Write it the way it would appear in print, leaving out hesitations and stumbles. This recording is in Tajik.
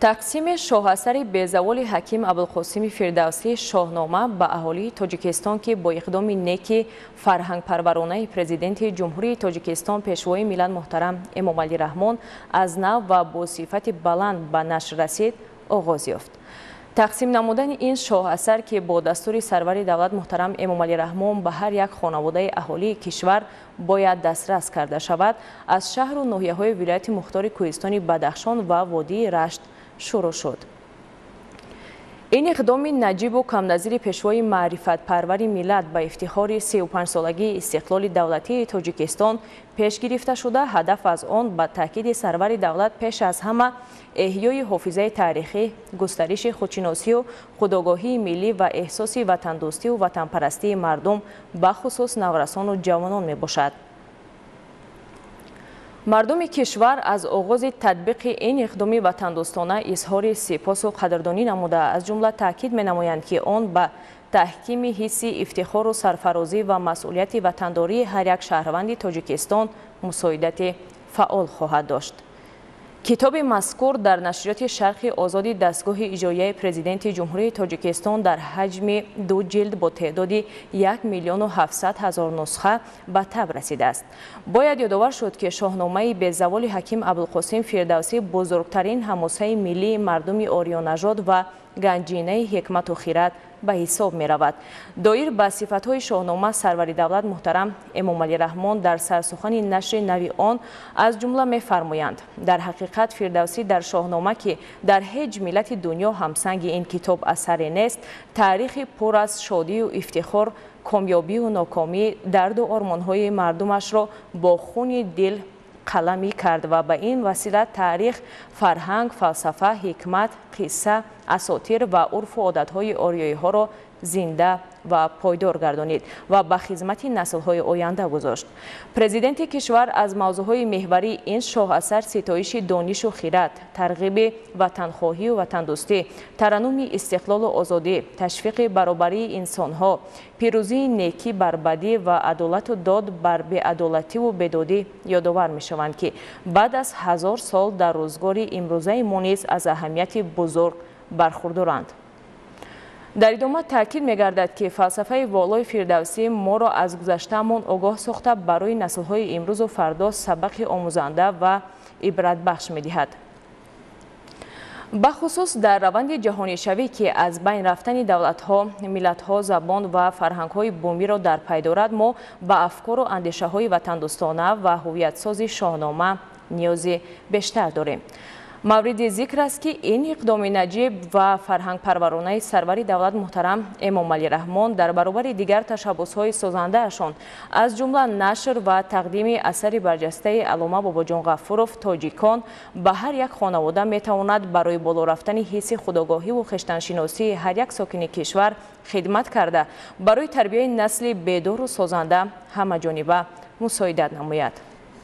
Тақсими шоҳасари безаволи Ҳаким Абулқосими Фирдавсӣ «Шоҳнома» ба аҳолии Тоҷикистон, ки бо иқдоми неки фарҳангпарваронаи Президенти Ҷумҳурии Тоҷикистон, Пешвои миллат муҳтарам Эмомалӣ Раҳмон аз нав ва бо сифати баланд ба нашр расид, оғоз ёфт. Тақсим намудани ин шоҳасар, ки бо дастури сарвари давлат муҳтарам Эмомалӣ Раҳмон ба ҳар як хонаводаи аҳолии кишвар бояд дастрас карда шавад, аз шаҳру ноҳияҳои вилояти мухтори Кӯҳистони Бадахшон ва водии Рашт шурӯъ шуд. Ин иқдоми наҷибу камназири пешвои маърифатпарвари миллат ба ифтихори 35-солагии истиқлоли давлатии Тоҷикистон пеш гирифта шуда, ҳадаф аз он, ба таъкиди сарвари давлат, пеш аз ҳама эҳёи ҳофизаи таърихӣ, густариши худшиносию худогоҳии миллӣ ва эҳсоси ватандӯстию ватанпарастии мардум, бахусус наврасону ҷавонон мебошад. Мардуми кишвар аз оғози татбиқи ин иқдоми ватандӯстона изҳори сипосу қадрдонӣ намуда, аз ҷумла таъкид менамоянд, ки он ба таҳкими ҳисси ифтихору сарфарозӣ ва масъулияти ватандории ҳар як шаҳрванди Тоҷикистон мусоидати фаъол хоҳад дошт. Китоби мазкур дар нашриёти «Шарқи озоди» дастгоҳи иҷроияи Президенти Ҷумҳурии Тоҷикистон дар ҳаҷми 2 ҷилд бо теъдоди 1 700 000 нусха ба таб расидааст. Бояд ёдовар шуд, ки «Шоҳномаи безаволи Ҳаким Абулқосим Фирдавсӣ» бузургтарин ҳамосаи миллии мардуми ориёнажод ва ганҷинаи ҳикмату хират ба ҳисоб меравад. Доир ба сифатҳои «Шоҳнома» сарвари давлат муҳтарам Эмомалӣ Раҳмон дар сарсухани нашри нави он аз ҷумла мефармоянд: «Дар ҳақиқат, Фирдавсӣ дар „Шоҳнома“, ки дар ҳеҷ миллати дунё ҳамсанги ин китоб асаре нест, таърихи пур аз шодию ифтихор, комёбию нокомӣ, дарду ормонҳои мардумашро бо хуни дил қаламӣ кард ва ба ин васила таърих, фарҳанг, фалсафа, ҳикмат, қисса, асотир ва урфу одатҳои ориёиҳоро зинда ва пойдор гардонид ва ба хизмати наслҳои оянда гузошт». Президенти кишвар аз мавзӯъҳои меҳварии ин шоҳасар ситоиши донишу хират, тарғиби ватанхоҳию ватандӯстӣ, тараннуми истиқлолу озодӣ, ташвиқи баробарии инсонҳо, пирӯзии некӣ бар бадӣ ва адолату дод бар беадолативу бедодӣ ёдовар мешаванд, ки баъд аз 1000 сол дар рӯзгори имрӯзаи мо низ аз аҳамияти бузург бархурдоранд. Дар идома таъкид мегардад, ки фалсафаи волои Фирдавсӣ моро аз гузаштаамон огоҳ сохта, барои наслҳои имрӯзу фардо сабақи омӯзанда ва ибратбахш медиҳад. Бахусус дар раванди ҷаҳонишавӣ, ки аз байн рафтани давлатҳо, миллатҳо, забон ва фарҳангҳои бумиро дар пай дорад, мо ба афкору андешаҳои ватандӯстона ва ҳуввиятсози «Шоҳнома» ниёзи бештар дорем. Мавриди зикр аст, ки ин иқдоми наҷиб ва фарҳангпарваронаи сарвари давлат муҳтарам Эмомалӣ Раҳмон дар баробари дигар ташаббусҳои созандаашон, аз ҷумла нашр ва тақдими асари барҷастаи аллома Бобоҷон Ғафуров «Тоҷикон» ба ҳар як хонавода, метавонад барои боло рафтани ҳисси худогоҳиву хештаншиносии ҳар як сокини кишвар хидмат карда, барои тарбияи насли бедору созанда ҳамаҷониба мусоидат намояд.